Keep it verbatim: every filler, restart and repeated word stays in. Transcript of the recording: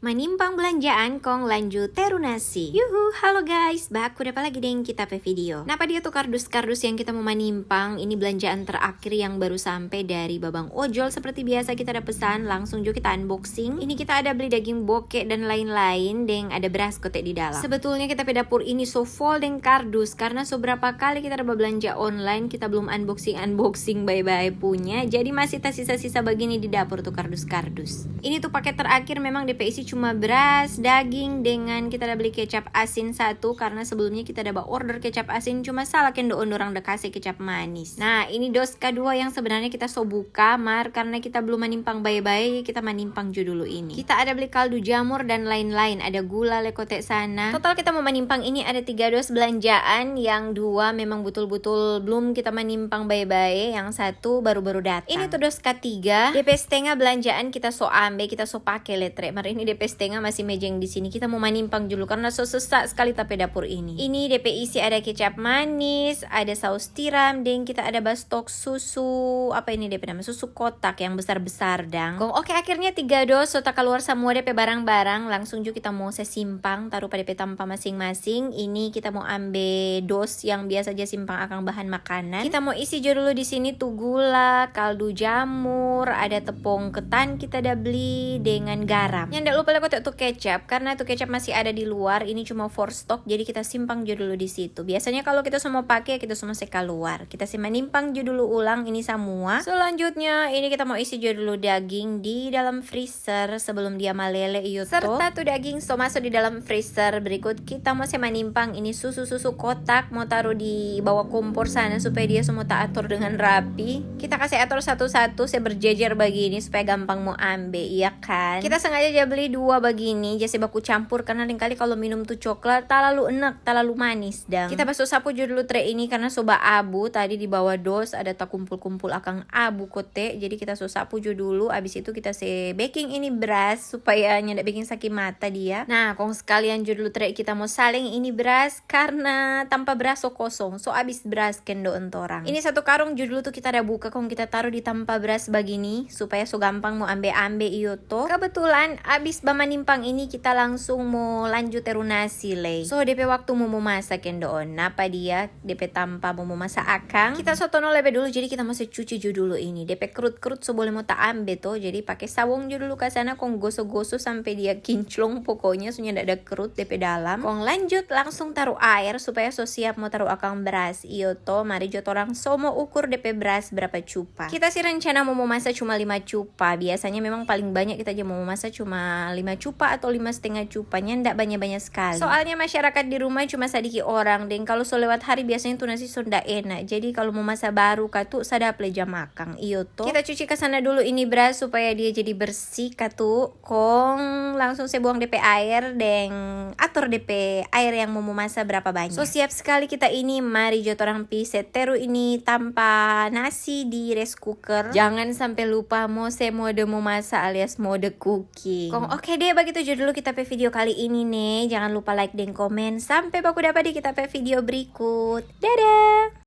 Manimpang belanjaan kong lanjut teru nasi. Yuhu, halo guys, baku dapa lagi deng kita pe video. Napa dia tu kardus-kardus yang kita mo manimpang? Ini belanjaan terakhir yang baru sampe dari babang ojol. Seperti biasa kita ada pesan, langsung jo kita unboxing. Ini kita ada beli daging boke dan lain-lain, deng ada beras kote di dalam. Sebetulnya kita pe dapur ini so full deng kardus, karena so berapa kali kita ada babelanja online, kita belum unboxing-unboxing bae-bae punya. Jadi masih tasisa-sisa bagini di dapur tu kardus-kardus. Ini tu paket terakhir memang depe isi cuma beras, daging, dengan kita ada beli kecap asin satu, karena sebelumnya kita ada ba order kecap asin, cuma salah kendo on dorang da kase kecap manis. Nah, ini dos kadua yang sebenarnya kita so buka, mar karena kita belum manimpang bae-bae, kita manimpang jo dulu ini. Kita ada beli kaldu jamur dan lain-lain, ada gula lei kote sana. Total kita mo manimpang ini ada tiga dos belanjaan, yang dua memang butul-butul belum kita manimpang bae-bae, yang satu baru-baru datang. Ini tu dos katiga, depe stenga belanjaan kita so ambe, kita so pake lei tre. Mar ini depe stenga masih mejeng di sini. Kita mo manimpang dulu karena so sesa skali ta pe dapur ini. Ini depe isi ada kecap manis, ada saus tiram, deng kita ada ba stok susu, apa ini depe nama, susu kotak yang besar-besar dang. Kong oke, akhirnya tiga dos so takaluar samua depe barang-barang, langsung jo kita mo se simpang, taru pa depe tampa masing-masing. Ini kita mo ambe dos yang biasa ja simpang akang bahan makanan. Kita mo isi jo dulu di sini tu gula, kaldu jamur, ada tepung ketan kita da bli, dengan garam. Nyanda lupa lei kote tu kecap, karena tu kecap masih ada di luar, ini cuma for stok, jadi kita simpang jo dulu di situ. Biasanya kalu kita so mo pake, kita so mo se kaluar. Kita se manimpang jo dulu ulang ini samua. Selanjutnya, ini kita mo isi jo dulu daging di dalam freezer sebelum dia malele, iyo to. Serta tu daging so maso di dalam freezer. Berikut kita mo se manimpang ini susu-susu kotak, mo taru di bawa kompor sana supaya dia so mo ta ator dengan rapi. Kita kase ator satu-satu, se berjejer bagini supaya gampang mo ambe, iya kan? Kita sengaja ja beli dua bagini, ja se baku campur, karena lengkali kalu minum tu coklat talalu enek, talalu manis dang. Kita baso sapu jo dulu tre ini karena so baabu, tadi di bawa dos ada takumpul-kumpul akang abu kote, jadi kita so sapu jo dulu, abis itu kita se beking ini beras supaya nyanda beking saki mata dia. Nah, kong skalian jo dulu tre kita mo saleng ini beras karena tampa beras so kosong, so abis beras kendo on torang. Ini satu karung jo dulu tu kita ada buka kong kita taru di tampa beras bagini supaya so gampang mo ambe-ambe, iyo to. Kebetulan abis bamanimpang ini kita langsung mo lanjut teru nasi lei. So depe waktu mo momasa kendo on, napa dia depe tampa mo momasa akang. Kita so tono lebe dulu, jadi kita mo se cuci jo dulu ini. Depe krut-krut so bole mo ta ambe to, jadi pake sabong jo dulu ka sana kong goso-goso sampe dia kinclong, pokonya so nyanda ada krut depe dalam. Kong lanjut langsung taru aer supaya so siap mo taru akang beras, iyo to. Mari jo torang so mo ukur depe beras berapa cupa. Kita si rencana mo momasa cuma lima cupa. Biasanya memang paling banyak kita ja mo momasa cuma lima cupa atau lima stenga cupa, nyanda banya-banya skali. Soalnya masyarakat di rumah cuma sadiki orang, deng kalu so lewat hari biasanya tu nasi so nda enak. Jadi kalu momasa baru katu, sadap lei ja makang, iyo to. Kita cuci ka sana dulu ini beras supaya dia jadi bersih katu, kong langsung se buang depe aer deng ator depe aer yang mo momasa berapa banyak. So siap skali kita ini, mari jo torang pi se teru ini tampa nasi di rice cooker. Jangan sampe lupa mo se mode momasa alias mode cooking. Kong oke deh, bagitu jo dulu kita pe video kali ini ne. Jangan lupa like deng komen. Sampe baku dapa di kita pe video berikut. Dadah!